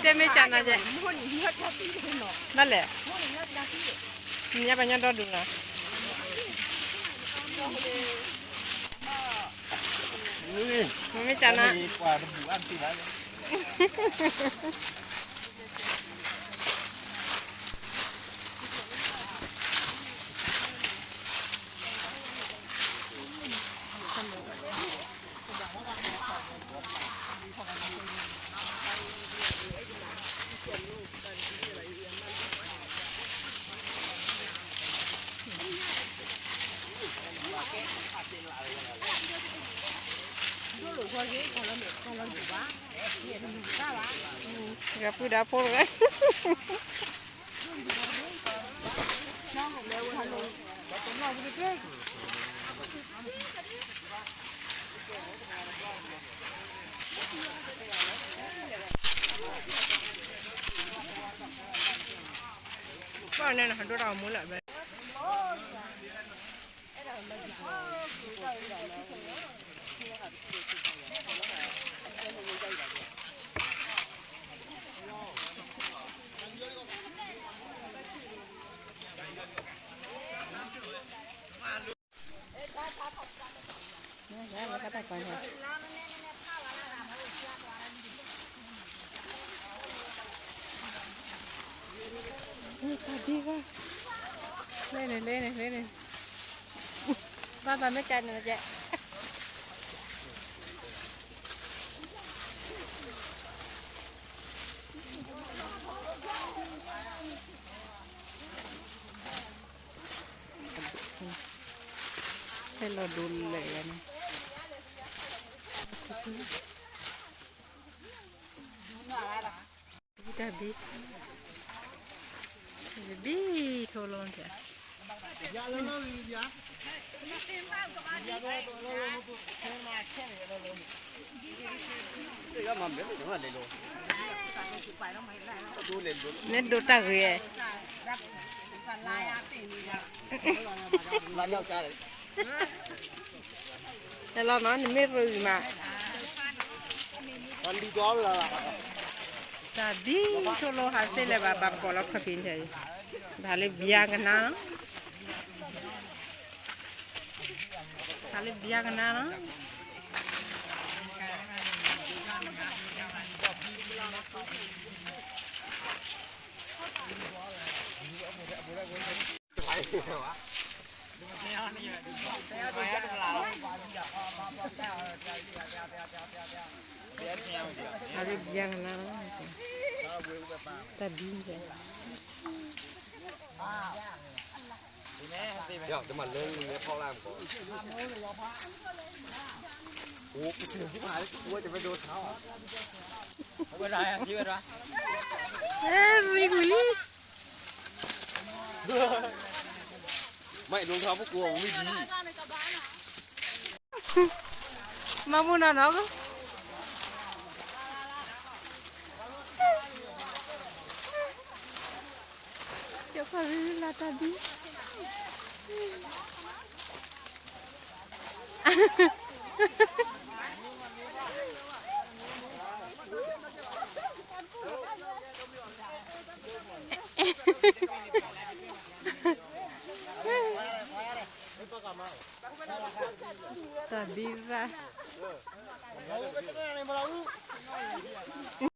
တဲမ့ၢ်ကနၤယဲ, ဘၣ်လဲၣ်, ညါပှၤညီဒီဒူၣ်နီၤ, မ့ၢ်ကနၤ ယပုၢ်ဒီဖိတဂၤ, ပၢ်န့ၣ် ဟးဒိတၢ်အမူလၢာ်ဘဲ လဲန့ၣ် လဲန့ၣ် လဲန့ၣ်, ဘၣ်သးမ့ၢ်ကန့ၣ်ကဲ ဟဲလီၤဒိလဲၣ်န့ၣ်, တၢ်ဘံၣ်, တၢ်ဘံၣ်ထိလီၤ, နဒိတၢ်ဂ့ၤ, ဟဲလီၤနီၤ နမ့ၢ်ရအံၤမး, တၢ်ဘံၣ်ထိလီၤဟးသ့လဲၣ်ဘၣ် ဘၣ်ပကိးလီၤခီၣ်ဖံးန့ၣ်, ဘၣ်လၢဘျါကနါ ဟးလၢဘျါကနါလီၤ. ဟးလၢဘျါကနါလီၤ, တၢ်ဘံၣ် မ့ၢ်ဒိၣ်ထီၣ်ပကိးမ့ၢ်ဒ်, မၤမူနီၢ်နီၢ်, ကၠီခီၣ်ရံၣ်လၢတၢ်ဒံး, တၢ်ဘံၣ်ရၣ်,